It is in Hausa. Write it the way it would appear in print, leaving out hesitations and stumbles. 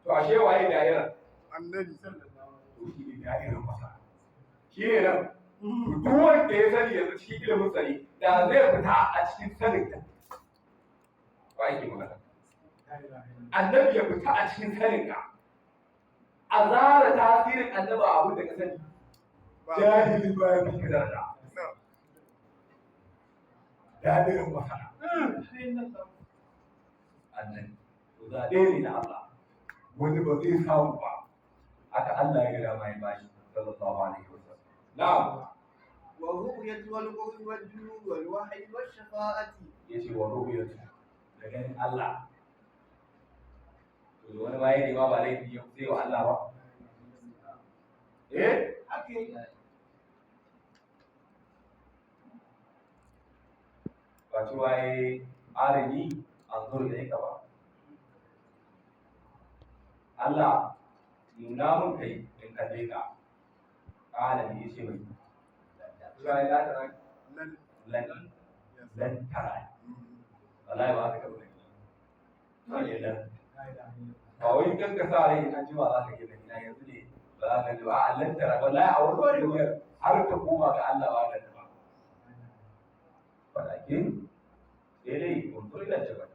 To ashe waye da'ira? Annabi. To shi ne da'irar masa, shi ne nan. To duk wanda ya sani yanzu cikin ilimin sani da zai fita a cikin sanin ka, ba yake magana. Annabi ya fita a cikin sanin ka, a zara tasirin annabi a abin da ka sani, jahili ba ya fi ka daraja. Da'irar masa annabi, to zaɓe ne na Allah, wani ba zai samu ba, haka Allah ya gada mai bashi, sallallahu alaihi wasallam. Na'am. والرؤية والقرب والجنود والوحي والشفاعة. Yace wa ru'yatu, da ganin Allah. To wani ma ya nema, ba laifi ya sai wa Allah ba, eh. Ba ci waye arini anzur ilayka ba, Allah nuna mun kai in kalle ka. Kala ne yace mai cewa la tara. Lan. Lan lan tara, wallahi ba ka taɓa gani ba ne lan. Ba wai kan ka sa rai in an jima za ka ke gani na yanzu ne ba za ka ji ba, a lan tara, wallahi a wurin duniyar har ka koma ga Allah ba ka ba. Walakin sai dai kuntur ila jabal.